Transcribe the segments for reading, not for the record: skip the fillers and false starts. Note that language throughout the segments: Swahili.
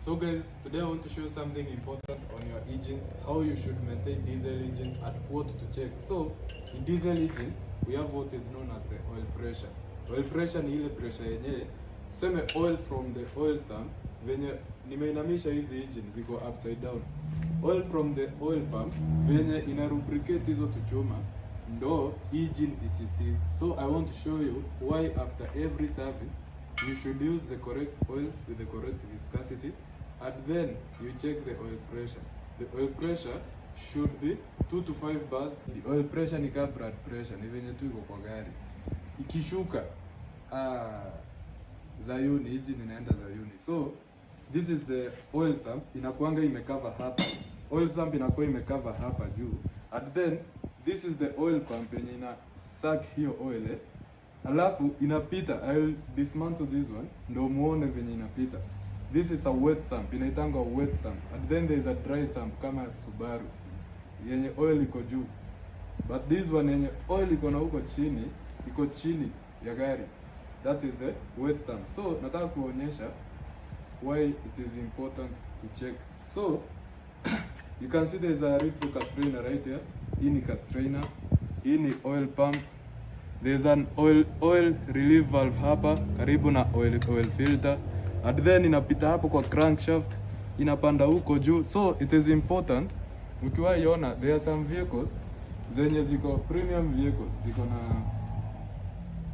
So guys, today I want to show you something important on your engines, how you should maintain diesel engines and what to check. So, in diesel engines, we have what is known as the oil pressure. Oil pressure ni ile pressure yenyewe, tuseme oil from the oil sump, venye nimeinamisha hizi engine ziko upside down. Oil from the oil pump venye ina lubricate hizo tuchuma ndo engine isiseize. So I want to show you why after every service you should use the correct oil with the correct viscosity, and then you check the oil pressure. The oil pressure should be 2 to 5 bars. The oil pressure ni kama blood pressure, ni venye tu iko kwa gari. Ikishuka, ah, Zayuni, engine inaenda Zayuni. So this is the oil sump, inakuanga imecover hapa. Oil sump inakuwa imecover hapa juu, and then this is the oil pump yenye ina suck hiyo oil, eh. Alafu inapita. I will dismantle this one ndo muone venye inapita. This is a wet sump, inaitangwa wet sump, and then there is a dry sump kama Subaru yenye oil iko juu, but this one yenye oil iko na huko chini, iko chini ya gari, that is the wet sump. So nataka kuonyesha why it is important to check. So you can see there is a retro cast strainer right here. Hii ni cast strainer, hii ni oil pump. There's an oil relief valve hapa karibu na oil filter, and then inapita hapo kwa crankshaft, inapanda huko juu. So it is important ukiwaiona, there are some vehicles zenye ziko premium vehicles ziko na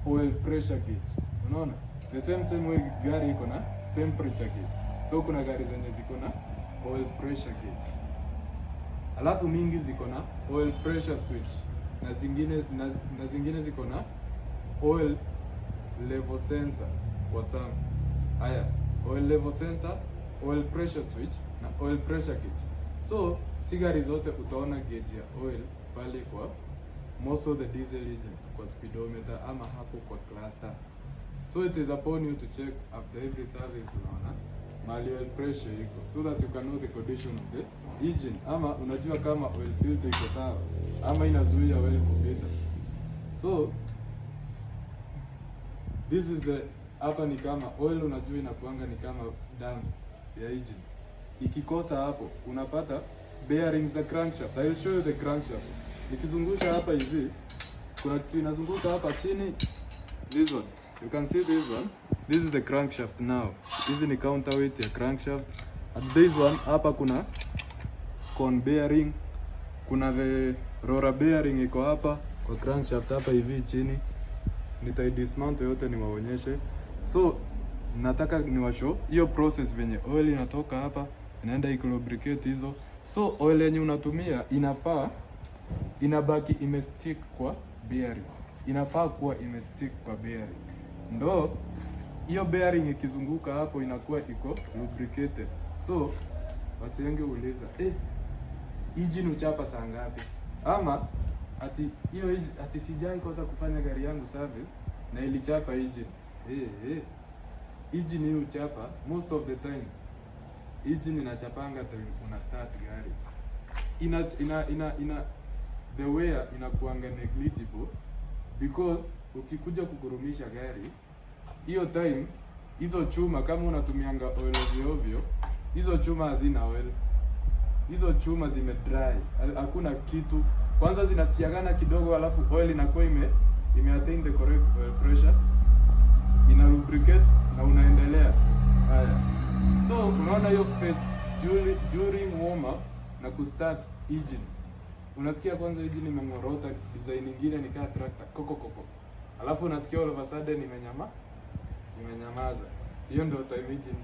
oil pressure gauge. Unaona, the same way gari iko na temperature gauge, so kuna gari zenye ziko na oil pressure gauge, alafu mingi ziko na oil pressure switch na zingine ziko na oil level sensor kwa sump. Haya, oil level sensor, oil pressure switch na oil pressure gauge. So si gari zote utaona gauge ya oil pale kwa most of the diesel engines kwa speedometer ama hapo kwa cluster. So it is upon you to check after every service, unaona mahali oil pressure iko, so that you can know the condition of the engine, ama unajua kama oil filter iko sawa ama inazuia oil kupita. So this is the, hapa ni kama oil, unajua inakuanga ni kama damu ya engine. Ikikosa hapo unapata bearings za crankshaft. I will show you the crankshaft. Nikizungusha hapa hivi, kuna kitu inazunguka hapa chini. This one. You can see this one. This is the crankshaft now. Hizi ni counterweight ya crankshaft. And this one hapa kuna cone bearing, kuna the roller bearing iko hapa kwa crankshaft hapa hivi chini. Nitai dismount yote niwaonyeshe. So nataka niwashow hiyo process venye oil inatoka hapa inaenda ikilubricate hizo. So oil yenye unatumia inafaa inabaki imestick kwa bearing, inafaa kuwa imestick kwa bearing, ndo hiyo bearing ikizunguka hapo inakuwa iko lubricated. So watu wengi uliza, "Eh, engine uchapa saa ngapi?" Ama ati hiyo ati sijai kosa kufanya gari yangu service na ilichapa engine. Eh, eh. Engine hii uchapa most of the times. Engine inachapanga time una start gari. Ina the wear inakuanga negligible because ukikuja kugurumisha gari hiyo time, hizo chuma, kama unatumianga oil ovyo ovyo, hizo chuma hazina oil, hizo chuma zime dry, hakuna kitu. Kwanza zinasiagana kidogo, alafu oil inakuwa ime attain the correct oil pressure, ina lubricate na unaendelea. Haya, so unaona hiyo phase during warm up na kustart engine, unasikia kwanza engine imengorota, design nyingine ni kaa tractor koko koko, alafu unasikia all of a sudden imenyamaza. Hiyo ndio time engine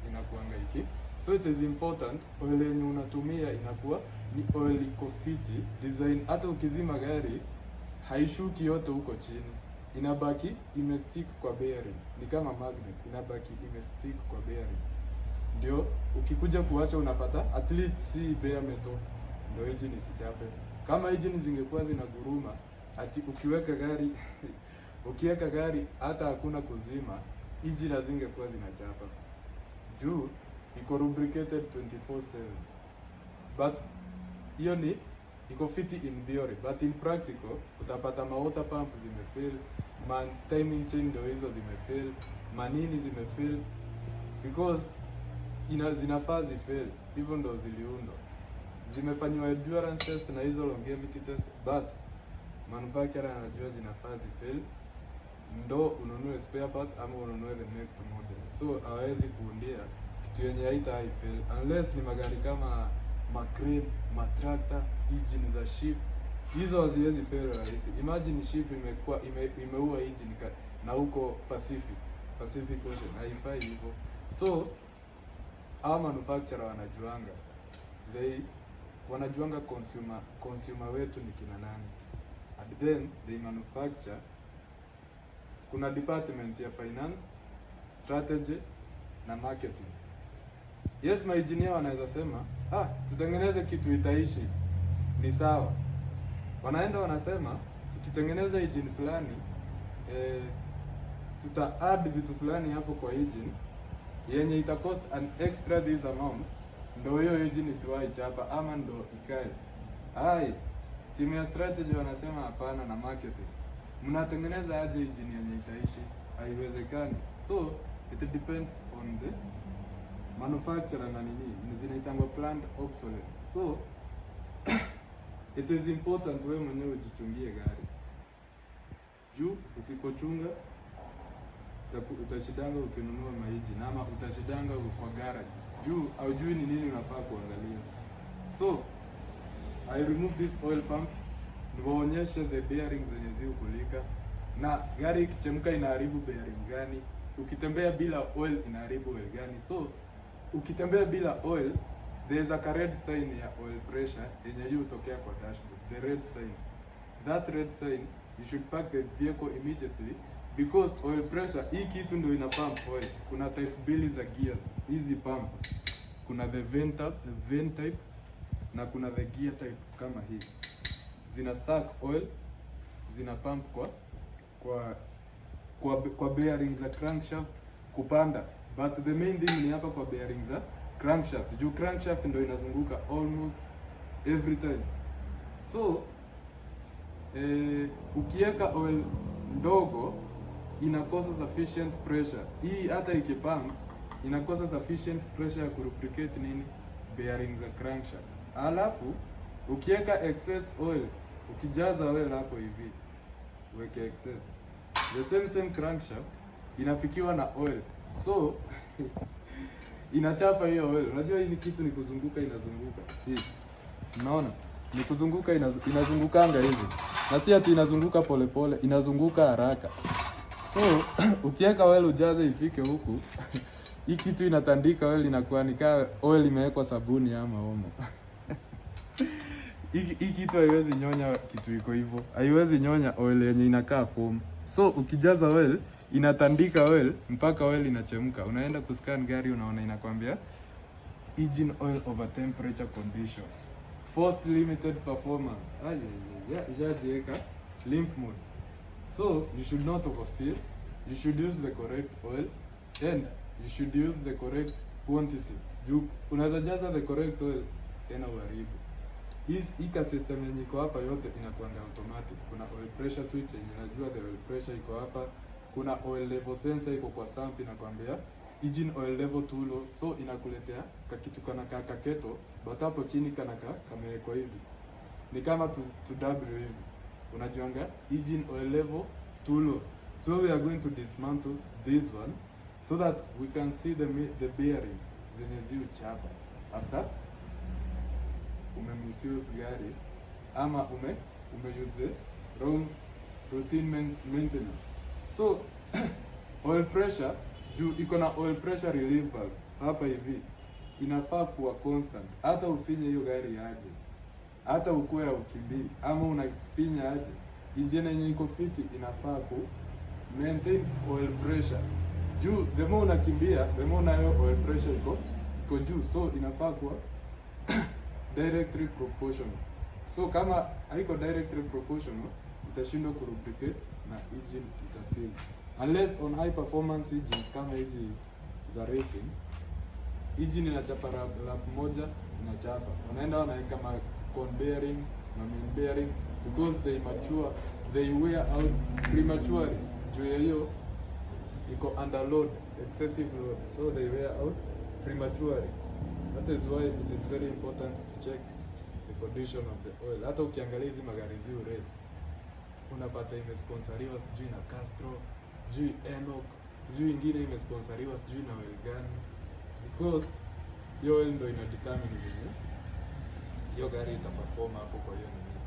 inakuanga iki. So it is important oil yenye unatumia inakuwa ni oil iko fiti design, hata ukizima gari haishuki yote huko chini, inabaki imestick kwa bearing, ni kama magnet, inabaki imestick kwa bearing. Ndio ukikuja kuacha unapata at least si bare metal, ndio engine isichape. Kama engine zingekuwa zinaguruma, ati ukiweka gari hata hakuna kuzima, engine hazingekuwa zinachapa juu iko lubricated 24/7. But hiyo ni iko fiti in theory, but in practical utapata ma water pump zimefail, ma timing chain ndio hizo zimefail, manini zimefail because Zinafaa zifail, hivyo ndo ziliundwa. Zimefanyiwa endurance test na hizo longevity test, but manufacturer anajua zinafaa zifail ndo ununue spare part ama ununue the next model. So hawezi kuundia kitu yenye haita fail unless ni magari kama macrane, matractor, engine za ship. Hizo haziwezi fail rahisi. Imagine ship imekuwa imeua engine na huko Pacific Ocean, haifai hivyo. So hawa manufacturer wanajuanga, they wanajuanga consumer wetu ni kina nani, and then they manufacture. Kuna department ya finance, strategy na marketing. Yes, maengineer wanaweza sema, "Ah, tutengeneze kitu itaishi," ni sawa. Wanaenda wanasema, "Tukitengeneza engine fulani, tuta add vitu fulani hapo kwa engine yenye ita cost an extra this amount, ndo hiyo engine isiwahi chapa ama ndo ikae." Ai, timu ya strategy wanasema hapana, na marketing, "Mnatengeneza aje engine yenye itaishi? Haiwezekani." So it depends on the manufacturer na nini, zinaitangwa planned obsolescence. So it is important wewe mwenyewe ujichungie gari, juu usipochunga utashidanga ukinunua maengine ama utashidanga kwa garage juu haujui ni nini unafaa kuangalia. So I remove this oil pump niwaonyeshe the bearings zenye ziukulika, na gari ikichemka inaharibu bearing gani, ukitembea bila oil inaharibu oil gani. So ukitembea bila oil, there is a red sign ya oil pressure yenye hii hutokea kwa dashboard, the red sign. That red sign, you should park the vehicle immediately because oil pressure, hii kitu ndio ina pump oil. Kuna type mbili za gears hizi pump, kuna the vane type, the vane type na kuna the gear type. Kama hii zina suck oil, zina pump kwa bearing za crankshaft kupanda, but the main thing ni hapa kwa bearing za crankshaft, juu crankshaft ndio inazunguka almost every time. So ukiweka oil ndogo inakosa sufficient pressure. Hii hata ikipump inakosa sufficient pressure ya kulubricate nini, bearing za crankshaft. Alafu ukiweka excess oil, ukijaza oil hapo hivi, uweke excess, the same same crankshaft inafikiwa na oil, so inachapa hiyo oil. Unajua hii ni kitu ni kuzunguka, inazunguka hii, unaona ni kuzunguka, inazungukanga hivi, na si ati inazunguka polepole, inazunguka haraka. So ukiweka oil ujaze ifike huku, hii kitu inatandika oil, inakuwa ni kaa oil imewekwa sabuni ama Omo. Hii kitu haiwezi nyonya kitu iko hivyo, haiwezi nyonya oil yenye inakaa foam. So ukijaza oil inatandika oil mpaka oil inachemka. Unaenda kuscan gari, unaona inakwambia engine oil over temperature condition, forced limited performance. Ay, ay, ay, ishajiweka limp mode. So you should not overfill. You should use the correct oil and you should use the correct quantity. Juu unaweza jaza the correct oil tena uharibu. Hii ka system yenye iko hapa yote inakuanga automatic. Kuna oil pressure switch yenye inajua the oil pressure iko hapa. Kuna oil level sensor iko kwa sump, inakwambia engine oil level too low, so inakuletea kakitu kana ka kaketo, but hapo chini kana ka kamewekwa hivi, ni kama tu W hivi, unajuanga engine oil level too low. So we are going to dismantle this one so that we can see the bearings zenye ziuchapa after ume misuse gari ama ume use the wrong routine maintenance. So oil pressure, juu iko na oil pressure relief valve hapa hivi, inafaa kuwa constant. Hata ufinye hiyo gari aje, hata ukuwe ukimbii ama unafinya aje, engine yenye iko fiti inafaa ku maintain oil pressure. Juu the more unakimbia, the more nayo oil pressure iko juu, so inafaa kuwa directly proportional. So kama haiko directly proportional, itashindwa kulubricate na engine itaseize, unless on high performance engines kama hizi za racing, engine inachapa lap moja inachapa, wanaenda wanaweka ma cone bearing na main bearing because they mature, they wear out prematurely juu ya hiyo iko under load, excessive load, so they wear out prematurely. That is why it is very important to check the condition of the oil. Hata ukiangalia hizi magari zi race, unapata imesponsoriwa sijui na Castrol, sijui Enoch, sijui ingine imesponsoriwa sijui na oil gani, because hiyo oil ndo ina determine venye hiyo gari itaperform hapo kwa hiyo nini.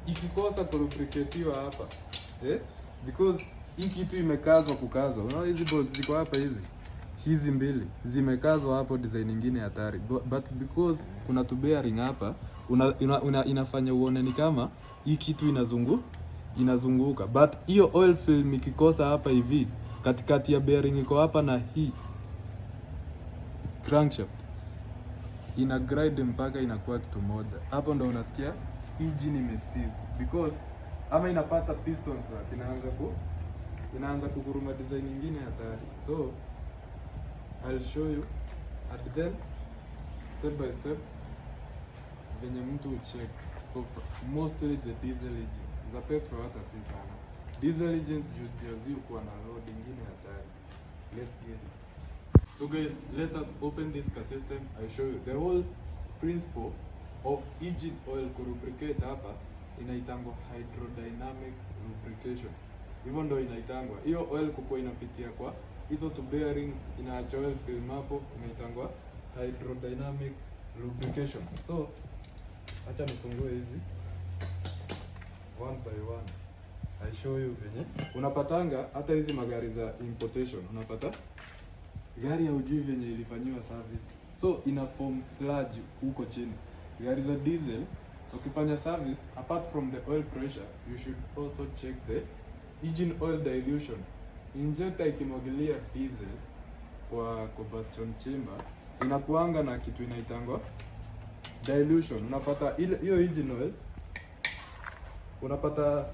Ikikosa kulubricatiwa hapa, eh? Because hii kitu imekazwa kukazwa. Unaona hizi bolts ziko hapa, hizi mbili zimekazwa hapo design nyingine hatari, but because kuna tu bearing hapa inafanya uone ni kama hii kitu inazunguka, but hiyo oil film ikikosa hapa hivi katikati ya bearing iko hapa na hii crankshaft ina grind mpaka inakuwa kitu moja. Hapo ndo unasikia engine imeseize, because ama inapata piston slap, inaanza kuguruma design nyingine hatari. So I'll show you and then step by step venye mtu ucheck. So mostly the diesel engines, za petrol hata si sana. Diesel engines juu ndio zi kuwa na load ingine hatari. Let's get it. So guys, let us open this car system. I show you the whole principle of engine oil kulubricate hapa inaitangwa hydrodynamic lubrication. Hivyo ndo inaitangwa. Hiyo oil kukuwa inapitia kwa hizo two bearings, inaacha oil film hapo, inaitangwa hydrodynamic lubrication. So acha nifungue hizi one by one. I show you venye unapatanga hata hizi magari za importation, unapata gari haujui venye ilifanyiwa service, so ina form sludge huko chini. Gari za diesel ukifanya service, apart from the oil pressure, you should also check the engine oil dilution. Injector ikimwagilia diesel kwa combustion chamber inakuanga na kitu inaitangwa dilution. Unapata ile hiyo engine oil, unapata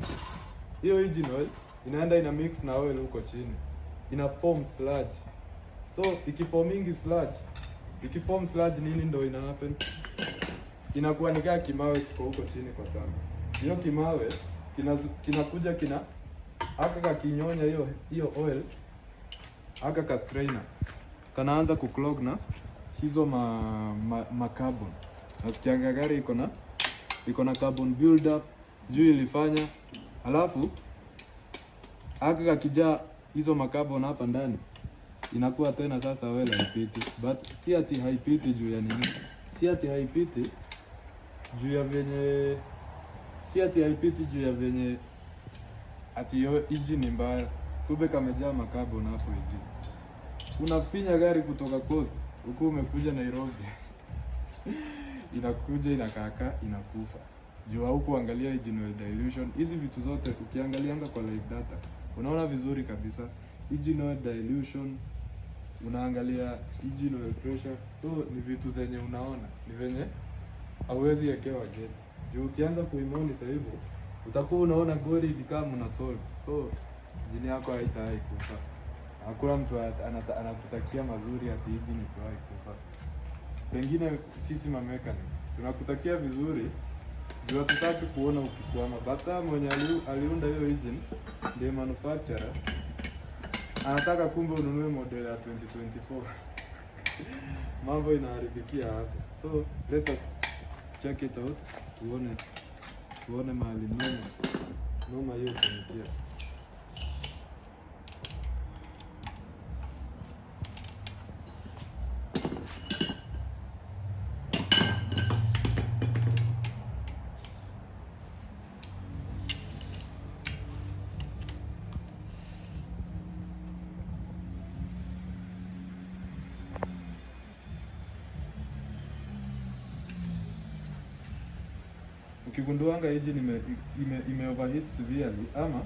hiyo engine oil inaenda ina mix na oil huko chini, ina form sludge. So ikiformingi sludge, ikiform sludge, nini ndo ina happen? Inakuwa ni kaa kimawe kiko huko chini kwa sana. Hiyo kimawe kinakuja kina aka kakinyonya hiyo hiyo oil, aka ka strainer kanaanza kuclog na hizo ma carbon. Nasikianga gari iko na carbon build up juu ilifanya, alafu aka kakijaa hizo macarbon hapa ndani inakuwa tena sasa oil haipiti, but si ati haipiti juu ya nini, si ati haipiti juu ya venye, si ati haipiti juu ya venye ati hiyo engine ni mbaya, kumbe kamejaa macarbon hapo hivi. Unafinya gari kutoka coast huku umekuja Nairobi inakuja inakaka inakufa juu haukuangalia engine oil dilution. Hizi vitu zote ukiangalianga kwa live data unaona vizuri kabisa engine oil dilution, unaangalia engine oil pressure, so ni vitu zenye unaona ni venye hauwezi wekewa gauge juu ukianza kuimonitor hivyo utakuwa unaona gori ikikaa mna solve, so engine yako haitawahi kufa. Hakuna mtu anakutakia mazuri ati engine isiwahi kufa. Pengine sisi ma mechanic tunakutakia vizuri juu hatutaki kuona ukikwama, but saa mwenye aliunda hiyo engine ndiye manufacturer anataka kumbe ununue model ya 2024. Mambo inaharibikia hapo. So let us check it out, tuone mahali noma noma hiyo tumikia. Ukigunduanga engine ime overheat severely ama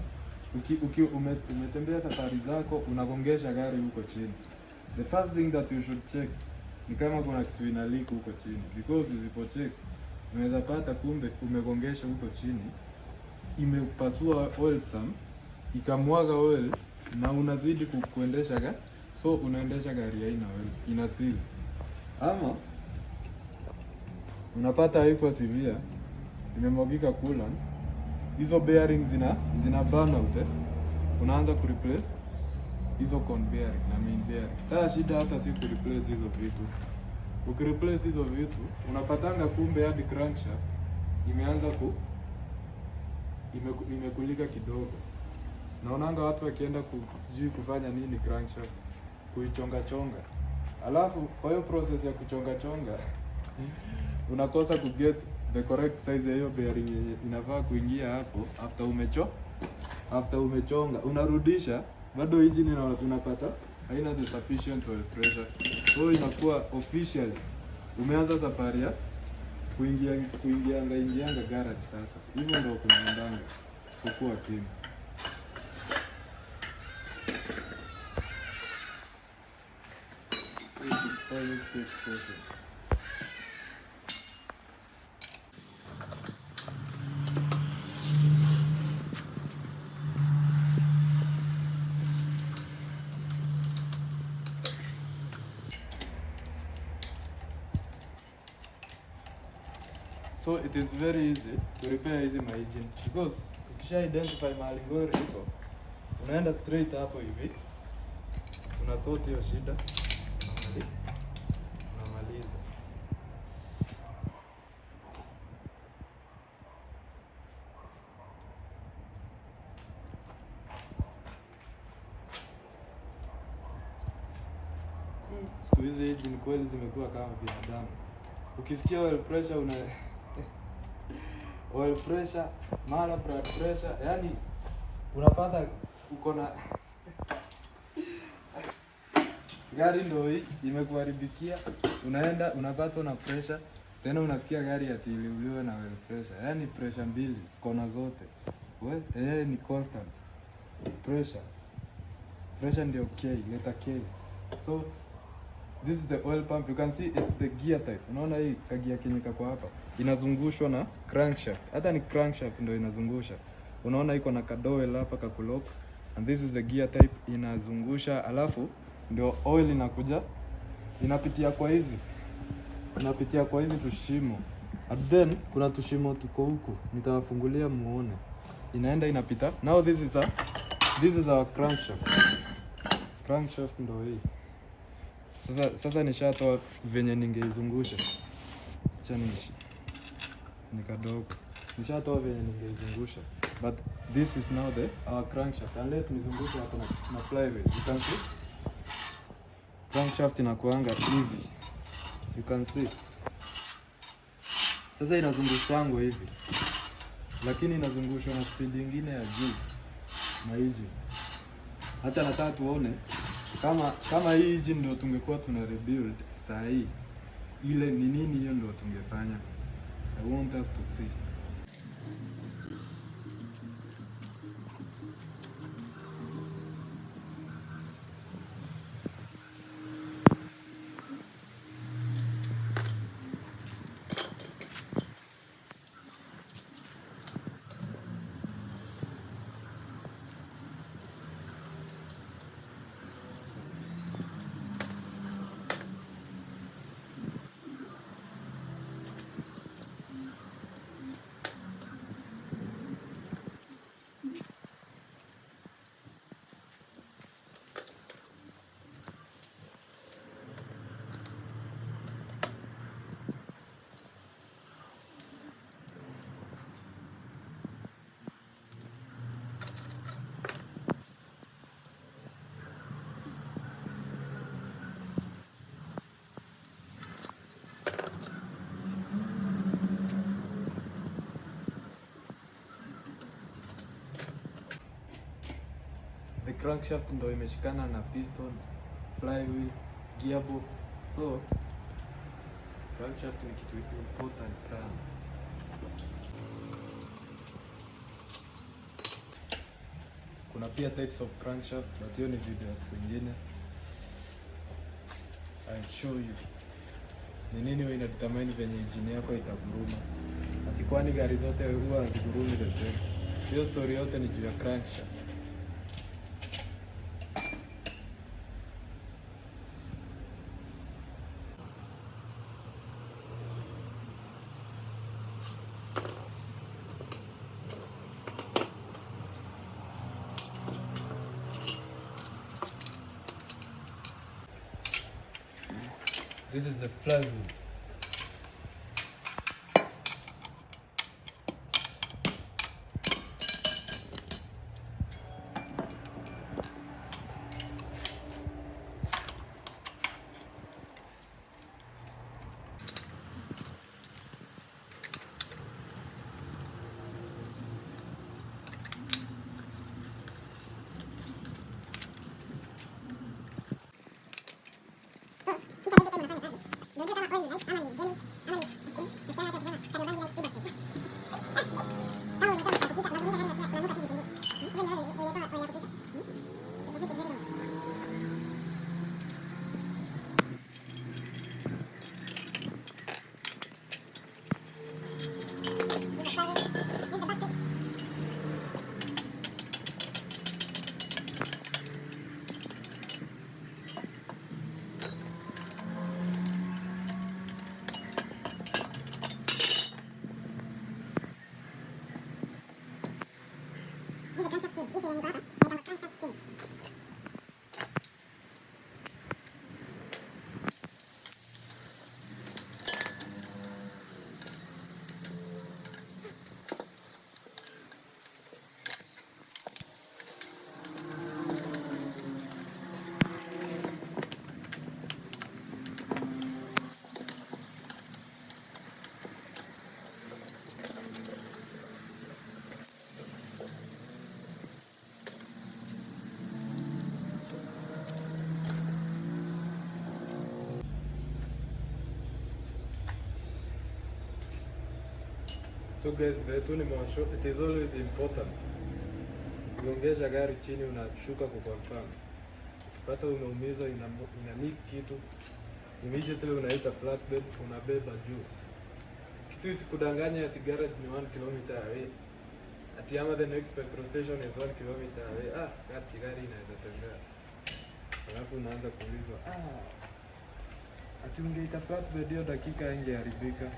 umetembea safari zako unagongesha gari huko chini, the first thing that you should check ni kama kuna kitu ina leak huko chini, because usipo check unaweza pata kumbe umegongesha huko chini, imepasua oil sump ikamwaga oil na unazidi kuendesha gari, so unaendesha gari haina oil, ina seize, ama unapata haiko severe, imemwagika coolant, hizo bearings zina burn out, eh. Unaanza kureplace Hizo cone bearing na main bearing. Sasa shida hata si kureplace hizo vitu. Ukireplace hizo vitu unapatanga kumbe hadi crankshaft imeanza ku imekulika kidogo. Naonanga watu wakienda sijui kufanya nini crankshaft, kuichonga chonga. Alafu kwa hiyo process ya kuchonga chonga unakosa ku get the correct size ya hiyo bearing yenye inafaa kuingia hapo after umechonga unarudisha bado engine unapata haina the sufficient oil pressure, so inakuwa officially umeanza safari ya kuingianga ingianga garage. Sasa hivyo ndio kunaendanga kukua team. Always take caution. So it is very easy to repair hizi ma engine because ukisha identify mahali ngori iko, unaenda straight hapo hivi, unasort hiyo shida, unamaliza. Siku hizi engine kweli zimekuwa kama binadamu. Ukisikia oil pressure una oil pressure, mara blood pressure, yani unapata uko na gari ndo hii imekuharibikia, unaenda unapatwa na pressure tena, unasikia gari ati iliuliwa na oil pressure, yani pressure mbili kona zote. We, ni constant pressure. Pressure ndio K, letter K. So this is the oil pump. You can see it's the gear type. Unaona hii kagia kenye kako hapa inazungushwa na crankshaft. Hata ni crankshaft ndio inazungusha. Unaona iko na kadoel hapa kakulock, and this is the gear type inazungusha, alafu ndio oil inakuja inapitia kwa hizi, inapitia kwa hizi tushimo, and then kuna tushimo tuko huku, nitawafungulia muone. Inaenda inapita. Now this is our crankshaft. Crankshaft ndio hii. Sasa nishatoa venye ningeizungusha. Acha ni kadogo. Nishatoa venye ningeizungusha. But this is now the our crankshaft. Unless nizungushe hapa na flywheel. You can see. Crankshaft inakuanga hivi. You can see. Sasa inazungushango hivi. Lakini inazungushwa na speed nyingine ya juu na hizi. Acha nataka tuone kama hii engine ndio tungekuwa tuna rebuild saa hii, ile ni nini hiyo ndio tungefanya. I want us to see. The crankshaft ndo imeshikana na piston, flywheel, gearbox. So crankshaft ni kitu important sana. Kuna pia types of crankshaft, but hiyo ni video ya siku nyingine. I'll show you ni nini wewe ina determine venye engine yako itaguruma. Ati kwani gari zote huwa hazigurumi the same? Hiyo story yote ni juu ya crankshaft. This is the flywheel. So guys, vile tu nimewashow, it is always important. Ukigongesha gari chini unashuka kuconfirm. Ukipata umeumizwa ina leak kitu, immediately unaita flatbed, unabeba juu. Kitu isikudanganya ati garage ni 1 kilometer away. Ati ama the next petrol station is 1 kilometer away. Ah, ati gari inaweza tembea. Alafu unaanza kuulizwa, ati ungeita flatbed hiyo dakika ingeharibika.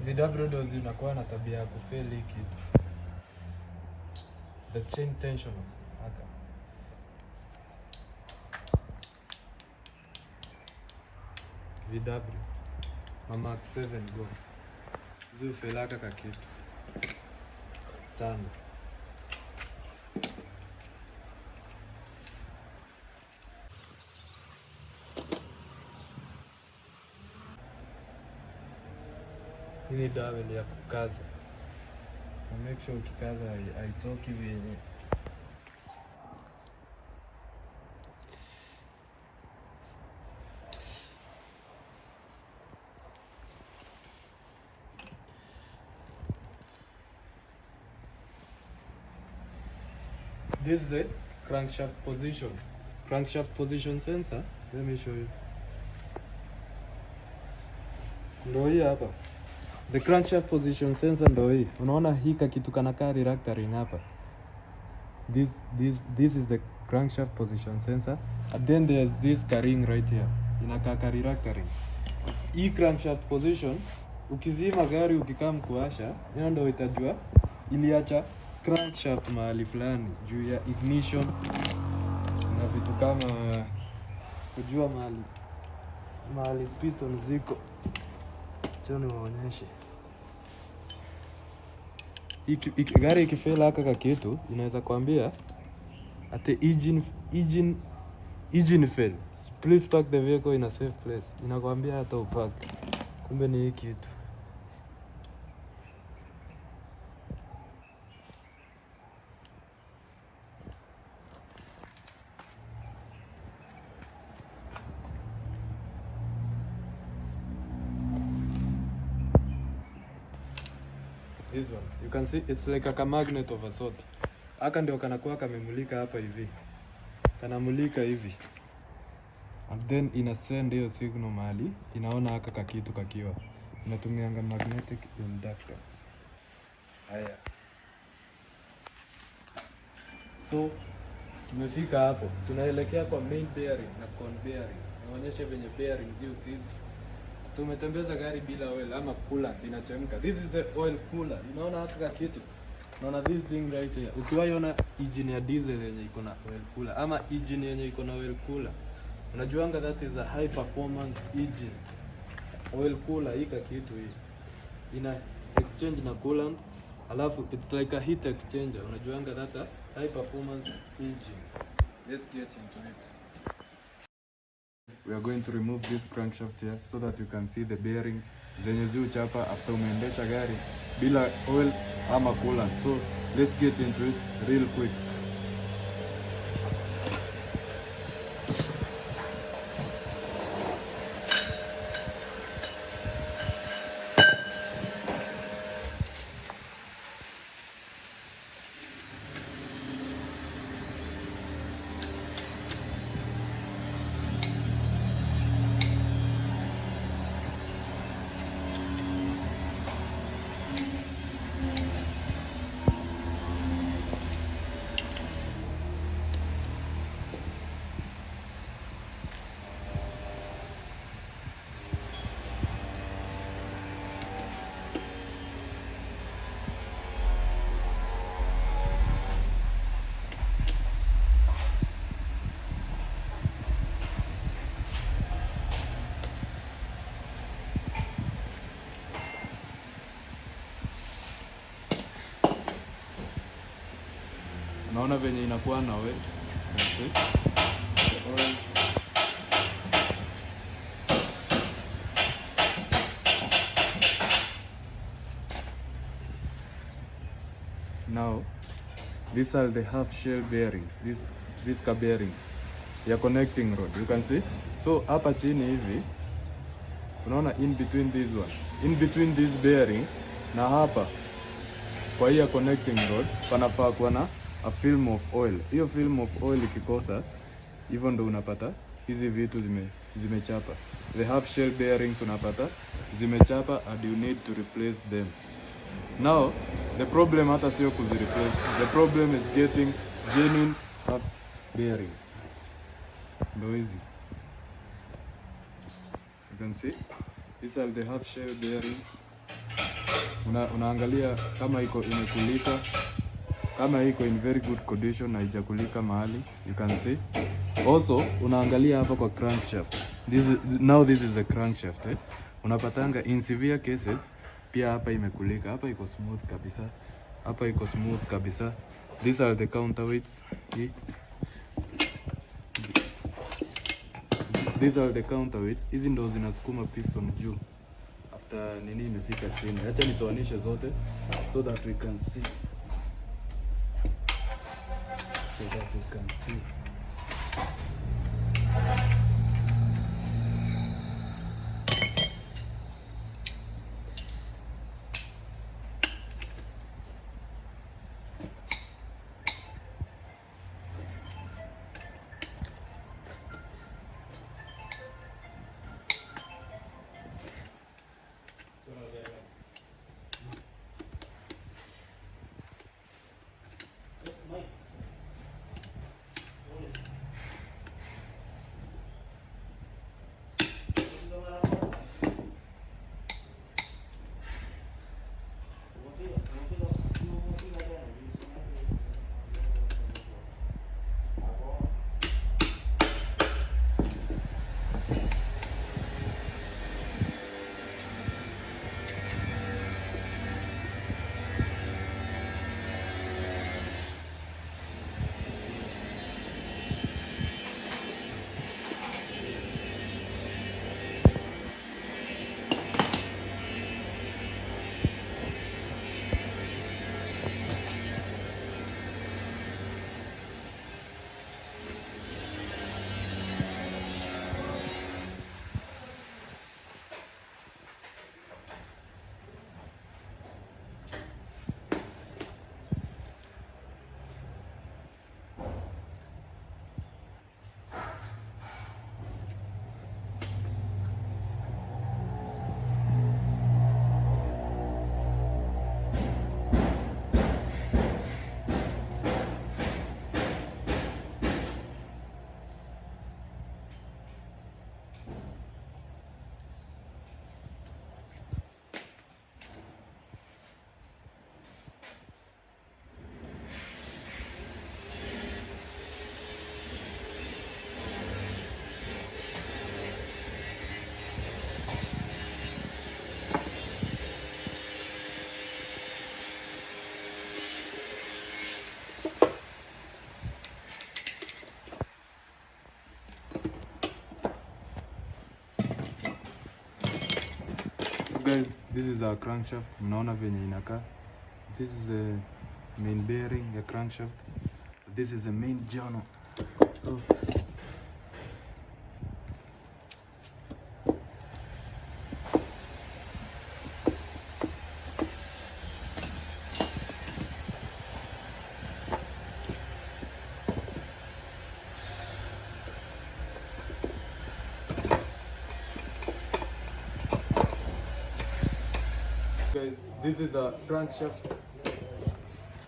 VW ndio zinakuwa na tabia ya kufeli hii kitu. The chain tension haka. VW ma Mark 7 go. Ziufelaka ka kitu sana. Hii ni dowel ya kukaza. Na make sure ukikaza haitoki vyenye. This is a crankshaft position. Crankshaft position sensor. Let me show you. Ndo hii hapa. The crankshaft position sensor ndo hii. Unaona hii kitu kana kaa reluctor ring hapa. This is the crankshaft position sensor. And then there's this ring right here. Inakaa ka reluctor ring. Hii crankshaft position ukizima gari ukikaa kuwasha, hiyo ndo itajua iliacha crankshaft mahali fulani juu ya ignition na vitu kama kujua mahali piston ziko. Acha niwaonyeshe. Gari ikifail haka ka kitu inaweza kuambia ati engine fail. Please park the vehicle in a safe place. Inakwambia hata upark. Kumbe ni hii kitu. This one. You can see it's like a magnet of a sort. Haka ndio kanakuwa kamemulika hapa hivi. Kanamulika hivi. And then ina send hiyo signal mahali, inaona haka kakitu kakiwa. Inatumianga magnetic inductance. Haya. So tumefika hapo. Tunaelekea kwa main bearing na con bearing. Nionyeshe venye bearing zi seize. After umetembeza gari bila oil ama coolant inachemka. This is the oil cooler. Unaona haka kitu? Unaona this thing right here. Ukiwaiona engine ya diesel yenye iko na oil cooler ama engine yenye iko na oil cooler, unajuanga that is a high performance engine. Oil cooler hii kitu hii ina exchange na coolant, alafu it's like a heat exchanger. Unajuanga that a high performance engine. Let's get into it. We are going to remove this crankshaft here so that you can see the bearings zenye ziuchapa after umeendesha gari bila oil ama coolant. So let's get into it real quick. Unaona venye inakuwa na oil. See? The oil. Now, these are the half shell bearings. This car bearing ya connecting rod. You can see. So hapa chini hivi unaona in between this one, in between this bearing na hapa kwa hii ya connecting rod panafaa kuwa na a film of oil. Hiyo film of oil ikikosa, hivyo ndo unapata hizi vitu zimechapa. The half shell bearings unapata zimechapa and you need to replace them. Now the problem hata sio kuzireplace, the problem is getting genuine half bearings. Ndo hizi. You can see these are the half shell bearings. Unaangalia kama iko imekulika, kama iko in very good condition na haijakulika mahali, you can see. Also unaangalia hapa kwa crankshaft. Now this is the crankshaft, eh? Unapatanga in severe cases pia hapa imekulika, hapa iko smooth kabisa, hapa iko smooth kabisa. These are the counterweights. Hii. These are the counterweights. Hizi ndo zinasukuma piston juu after nini imefika chini. Acha nitoanishe zote so that we can see. So that we can see. This is our crankshaft. Mnaona venye inakaa. This is the main bearing ya crankshaft. This is the main journal. So guys, this is a crankshaft.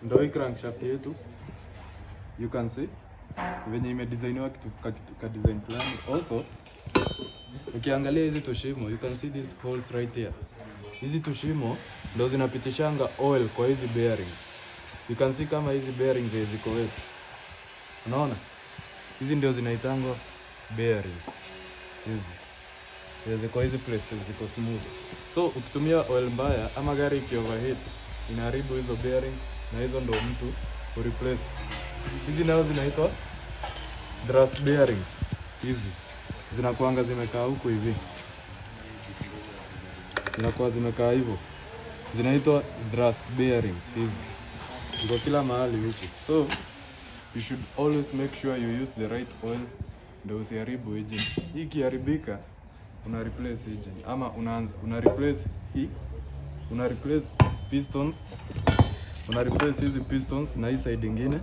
Ndo hii crankshaft yetu. You can see venye imedesigniwa kitu ka design fulani. Also ukiangalia hizi tushimo, you can see these holes right here. Hizi tushimo ndo zinapitishanga oil kwa hizi bearings. You can see kama hizi bearings ziko wet. Unaona? Hizi ndio zinaitangwa bearings. Hizi ziko hizi places ziko smooth. So ukitumia oil mbaya ama gari iki overheat inaharibu hizo bearings, na hizo ndo mtu replace. Hizi nazo zinaitwa thrust bearings. Hizi zinakuanga zimekaa huku hivi, zinakuwa zimekaa hivyo, zinaitwa thrust bearings. Hizi ziko kila mahali huku, so you should always make sure you use the right oil ndio usiharibu engine. Hii ikiharibika una replace engine, ama unaanza una replace hii, una replace pistons, una replace hizi pistons na hii side ingine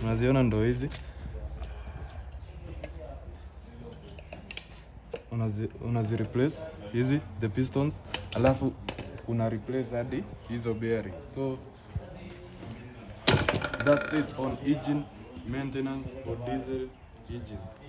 unaziona ndo hizi unazi replace hizi the pistons, alafu una replace hadi hizo bearing. So that's it on engine maintenance for diesel engines.